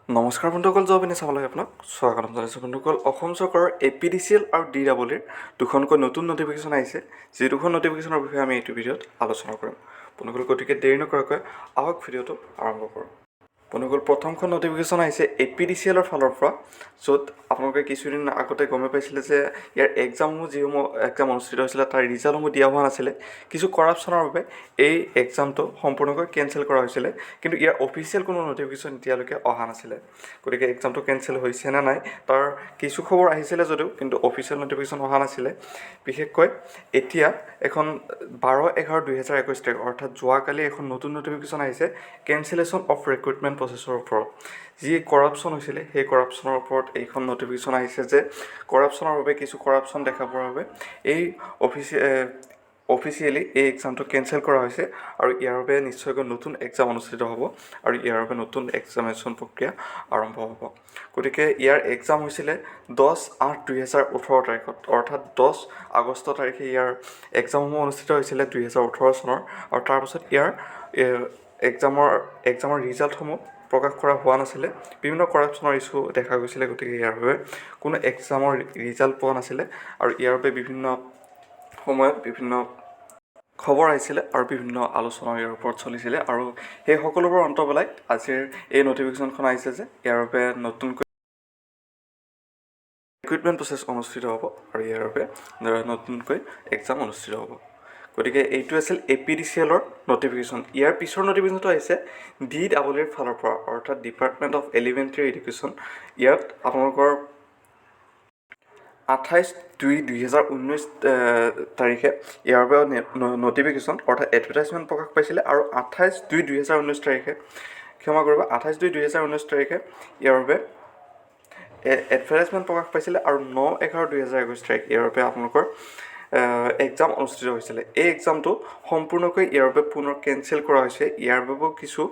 নমস্কাৰ বন্ধুসকল, জব এনে চাবলৈ আপোনাক স্বাগতম জনাইছোঁ। বন্ধুসকল, অসম চৰকাৰৰ এপিডিচিএল আৰু ডি ডাবল ইৰ দুখনকৈ নতুন নটিফিকেশ্যন আহিছে, যি দুখন নটিফিকেশ্যনৰ বিষয়ে আমি এইটো ভিডিঅ'ত আলোচনা কৰিম। বন্ধুসকল, গতিকে দেৰি নকৰাকৈ আহক, ভিডিঅ'টো আৰম্ভ কৰোঁ। বন্ধুসকল, প্ৰথমখন নটিফিকেশ্যন আহিছে এপিডিচিএলৰ ফালৰ পৰা, য'ত আপোনালোকে কিছুদিন আগতে গমেই পাইছিলে যে ইয়াৰ এক্সামসমূহ, যিসমূহ এক্সাম অনুষ্ঠিত হৈছিলে, তাৰ ৰিজাল্টসমূহ দিয়া হোৱা নাছিলে। কিছু কৰাপশ্যনৰ বাবে এই এক্সামটো সম্পূৰ্ণকৈ কেঞ্চেল কৰা হৈছিলে। কিন্তু ইয়াৰ অফিচিয়েল কোনো নটিফিকেশ্যন এতিয়ালৈকে অহা নাছিলে। গতিকে এক্সামটো কেঞ্চেল হৈছে নে নাই, তাৰ কিছু খবৰ আহিছিলে যদিও কিন্তু অফিচিয়েল নটিফিকেশ্যন অহা নাছিলে। বিশেষকৈ এতিয়া এখন 12/11/2021 তাৰিখ, অৰ্থাৎ যোৱাকালি এখন নতুন নটিফিকেশ্যন আহিছে কেঞ্চেলেশ্যন অফ ৰিক্ৰুইটমেণ্ট প্ৰচেছৰ ওপৰত। যি কৰাপশ্যন হৈছিলে, সেই কৰাপশ্যনৰ ওপৰত এইখন নটিফিকেশ্যন আহিছে যে কৰাপশ্যনৰ বাবে, কিছু কৰাপশ্যন দেখা পোৱাৰ বাবে এই অফিচিয়েলি এই এক্সামটো কেঞ্চেল কৰা হৈছে আৰু ইয়াৰ বাবে নিশ্চয়কৈ নতুন এক্সাম অনুষ্ঠিত হ'ব আৰু ইয়াৰ বাবে নতুন এক্সামিনেশ্যন প্ৰক্ৰিয়া আৰম্ভ হ'ব। গতিকে ইয়াৰ এক্সাম হৈছিলে 10/8/2018 তাৰিখত, অৰ্থাৎ 10 আগষ্ট তাৰিখে ইয়াৰ এক্সামসমূহ অনুষ্ঠিত হৈছিলে 2018 চনৰ। আৰু তাৰপাছত ইয়াৰ এক্সামৰ ৰিজাল্টসমূহ প্ৰকাশ কৰা হোৱা নাছিলে। বিভিন্ন কৰাপশ্যনৰ ইছ্যু দেখা গৈছিলে। গতিকে ইয়াৰ বাবে কোনো এক্সামৰ ৰিজাল্ট পোৱা নাছিলে আৰু ইয়াৰ বাবে বিভিন্ন সময়ত বিভিন্ন খবৰ আহিছিলে আৰু বিভিন্ন আলোচনা ইয়াৰ ওপৰত চলিছিলে। আৰু সেই সকলোবোৰ অন্ত পেলাই আজিৰ এই নটিফিকেশ্যনখন আহিছে যে ইয়াৰ বাবে নতুনকৈ ৰিক্ৰুইটমেণ্ট প্ৰচেছ অনুষ্ঠিত হ'ব আৰু ইয়াৰ বাবে নতুনকৈ এক্সাম অনুষ্ঠিত হ'ব। গতিকে এইটো আছিল এপিডিচিএলৰ নটিফিকেশ্যন। ইয়াৰ পিছৰ নটিফিকেশ্যনটো আহিছে ডি ডাবল ইৰ ফালৰ পৰা, অৰ্থাৎ ডিপাৰ্টমেণ্ট অফ এলিমেণ্টেৰী এডুকেশ্যন। ইয়াত আপোনালোকৰ 28/2/2019 তাৰিখে ইয়াৰ বাবে নটিফিকেশ্যন, অৰ্থাৎ এডভাৰটাইজমেণ্ট প্ৰকাশ পাইছিলে। আৰু 28/2/2019 তাৰিখে, ক্ষমা কৰিব, 28/2/2019 তাৰিখে ইয়াৰ বাবে এডভাৰটাইজমেণ্ট প্ৰকাশ পাইছিলে আৰু 9/11/2021 তাৰিখ ইয়াৰ বাবে আপোনালোকৰ এক্সাম অনুষ্ঠিত হৈছিলে। এই এক্সামটো সম্পূৰ্ণকৈ ইয়াৰ বাবে পুনৰ কেঞ্চেল কৰা হৈছে। ইয়াৰ বাবেও কিছু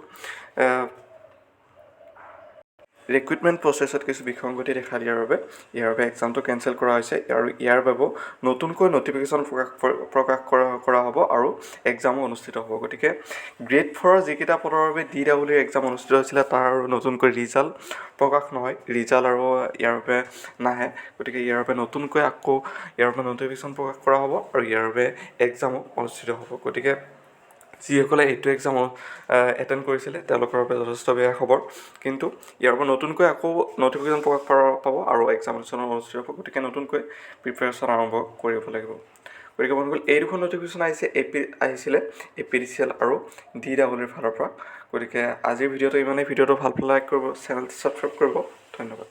ৰিক্ৰুইটমেণ্ট প্ৰচেছত কিছু বিসংগতি দেখা দিয়াৰ বাবে ইয়াৰ বাবে এক্সামটো কেঞ্চেল কৰা হৈছে আৰু ইয়াৰ বাবেও নতুনকৈ নটিফিকেশ্যন প্ৰকাশ প্ৰকাশ কৰা কৰা হ'ব আৰু এক্সামো অনুষ্ঠিত হ'ব। গতিকে গ্ৰেড ফ'ৰৰ যিকেইটা পদৰ বাবে ডি ডাবল ইৰ এক্সাম অনুষ্ঠিত হৈছিলে, তাৰ আৰু নতুনকৈ ৰিজাল্ট প্ৰকাশ নহয়, ৰিজাল্ট আৰু ইয়াৰ বাবে নাহে। গতিকে ইয়াৰ বাবে নতুনকৈ আকৌ ইয়াৰ বাবে নটিফিকেশ্যন প্ৰকাশ কৰা হ'ব আৰু ইয়াৰ বাবে এক্সামো অনুষ্ঠিত হ'ব। গতিকে যিসকলে এইটো এক্সাম এটেণ্ড কৰিছিলে, তেওঁলোকৰ বাবে যথেষ্ট বেয়া খবৰ। কিন্তু ইয়াৰ পৰা নতুনকৈ আকৌ নটিফিকেশ্যন প্ৰকাশ পাব আৰু এক্সামিনেশ্যন অনুষ্ঠিত হ'ব। গতিকে নতুনকৈ প্ৰিপেৰেশ্যন আৰম্ভ কৰিব লাগিব। গতিকে বন্ধুসকল, এই দুখন নটিফিকেশ্যন আহিছে এ পি আহিছিলে এপিডিচিএল আৰু ডি ডাবল ইৰ ফালৰ পৰা। গতিকে আজিৰ ভিডিঅ'টো ইমানেই। ভিডিঅ'টো ভাল পালে লাইক কৰিব, চেনেলটো ছাবস্ক্ৰাইব কৰিব। ধন্যবাদ।